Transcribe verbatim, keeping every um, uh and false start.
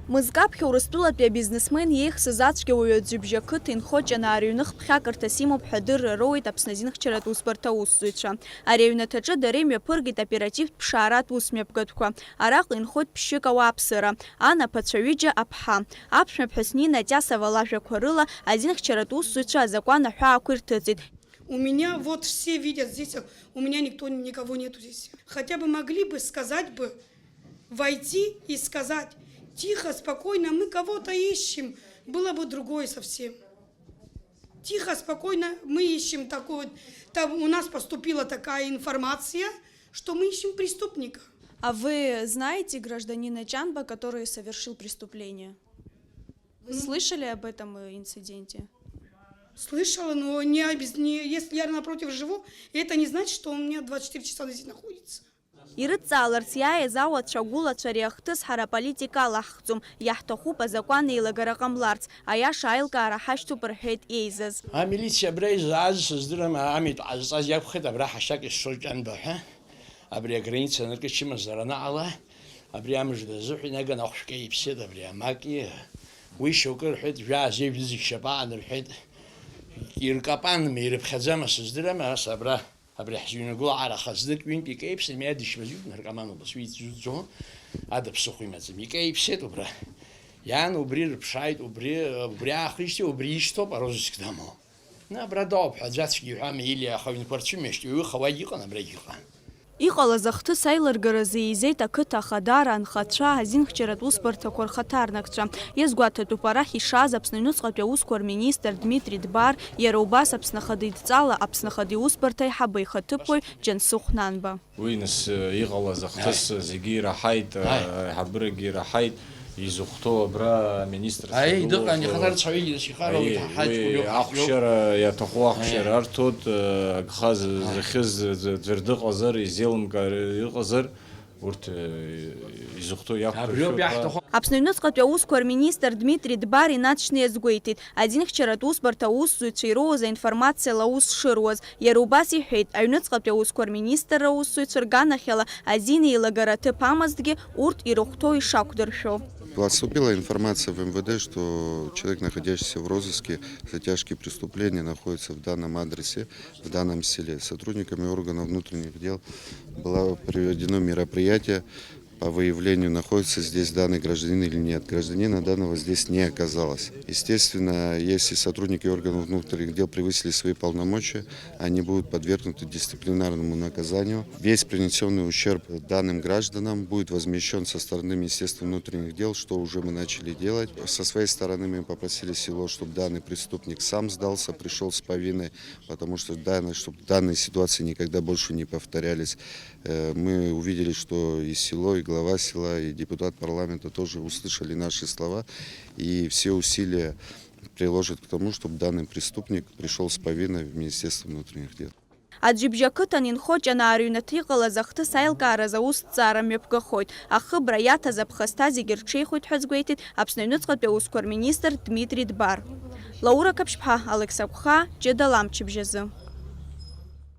Мызкы аԥхьа Урыстәылатәи абизнесмен иеихсыз ацәгьауаҩ Аӡҩыбжьа ақыҭа инхо Ҷанаа рыҩны хԥхьакырҭас имоуп ҳәа адырра роуеит Аԥсны азинхьчаратә усбарҭа аусзуҩцәа. Ари аҩнаҭаҿы дара имҩаԥыргеит оперативтә ԥшааратә усмҩаԥгатәқәа. Араҟа инхоит ԥшьҩык ауааԥсыра, анаԥацәа ҩыџьа, аԥҳа. Аԥшәмаԥҳәыс Нина Ҵиасова лажәақәа рыла, азинхьчаратә усзуҩцәа азакәан аҳәаақәа ирҭыҵит. У меня вот все видят здесь, у меня никто, никого нету здесь. Хотя бы могли бы сказать бы, войти и сказать: «Тихо, спокойно, мы кого-то ищем», было бы другое совсем. Тихо, спокойно, мы ищем такого, там у нас поступила такая информация, что мы ищем преступника. А вы знаете гражданина Чанба, который совершил преступление? Вы слышали об этом, э, инциденте? Слышала, но не обез-, не, если я напротив живу, это не значит, что он у меня двадцать четыре часа здесь находится. Ирыдҵааларц иааиз ауацәа агәылацәа ари ахҭыс ҳара аполитика алаҳхӡом, иаҳҭахуп азакәан еилагара ҟамларц, аиаша аилкаара ҳашьҭоуп рҳәеит еизаз. Амилициа абра изааз сыздырам, амитә ҟазҵаз иакәхеит абра ҳашьҭак ишцоз Ҷанба ҳәа. Абри аграница аныркыччымызт анаҟала, абри амыжда азыҳәа инаганы ахәшәкьа иԥсеит абри амаки. Уи шьоукы рҳәеит, жәаа зеижә зегь шьапы аанырҳәеит. Иркапанма, ирыԥхьаӡама сыздырам, ас абра, абри ҳзыҩнагыло аҟара хазнык ҩынтә икеиԥсам, иадышьмазҩуп наркоман убас, уи иӡәӡәо, ада ԥсыхәа имаӡам. Икеиԥсеит убра. Иан убри рыԥшааит, убри, убри аахижьҭеи убри ишьҭоуп арозыск дамоу. Абра дауп ҳәа аӡә ацәгьа иҳәама, или аха аҩнқәа рцәымҩашьт, ҩы-хауагь иҟан, абрагь иҟан. Иҟалаз ахҭыс аилыргаразы еизеит ақыҭа ахадара, анхацәа, азинхьчаратә усбарҭақәа рхаҭарнакцәа. Иазгәаҭатәуп арахь ишааз Аԥсны аҩныҵҟатәи аусқәа рминистр Дмитри Дбар, иара убас Аԥсны Ахада идҵала Аԥсны Ахада иусбарҭа аиҳабы ихаҭыԥуаҩ Џьансыхә Нанба. Уи нас, э, иҟалаз ахҭыс, аи, зегьы ираҳаит, э, аи, аиҳабырагьы ираҳаит, изыхәҭоу абра аминистрцәа, аи, дыҟан, ихаҭарнакцәа ҩыџьа ихароуп, аи, иҭаҳаит, уи уи ахәшьара, иаҭаху ахәшьара, аи, арҭоит, э, агха з-, аи, зыхьыз ӡ-, ӡәыр дыҟазар, изеилымкаар иҟазар, урҭ, э, изыхәҭоу иақәдыршәоит ҳәа. Абриоуп иаҳҭаху. Аԥсны аҩныҵҟатәи аусқәа рминистр Дмитри Дбар инаҵшьны иазгәеиҭеит, азинхьчаратә усбарҭа аусзуҩцәа ироуз аинформациала аус шыруаз. Иара убас иҳәеит, аҩныҵҟатәи аусқәа рминистрра аусзуҩцәа рганахьала азин еилагара аҭыԥ амазҭгьы урҭ ирыхәҭоу ишақәдыршәо. Поступила информация в М В Д, что человек, находящийся в розыске за тяжкие преступления, находится в данном адресе, в данном селе. Сотрудниками органов внутренних дел было проведено мероприятие по выявлению, находится здесь данный гражданин или нет. Гражданина данного здесь не оказалось. Естественно, если сотрудники органов внутренних дел превысили свои полномочия, они будут подвергнуты дисциплинарному наказанию. Весь принесенный ущерб данным гражданам будет возмещен со стороны Министерства внутренних дел, что уже мы начали делать. Со своей стороны мы попросили село, чтобы данный преступник сам сдался, пришёл с повинной, потому что данное, чтобы данные ситуации никогда больше не повторялись. Э, мы увидели, что и село, и глава села, и депутат парламента тоже услышали наши слова, и все усилия приложат к тому, чтобы данный преступник пришёл с повинной в Министерство внутренних дел. Аӡҩыбжьа ақыҭан инхо Ҷанаа рыҩнаҭа иҟалаз ахҭыс аилкааразы аусҭҵаара мҩаԥгахоит. Ахыбра иаҭаз аԥхасҭа зегьы рҽеихоит ҳәа азгәеиҭеит Аԥсны аҩныҵҟатәи аусқәа рминистр Дмитри Дбар. Лаура Қаԥшьԥҳа, Алекса Гәхаа, Ҷыдала амчыбжь азы.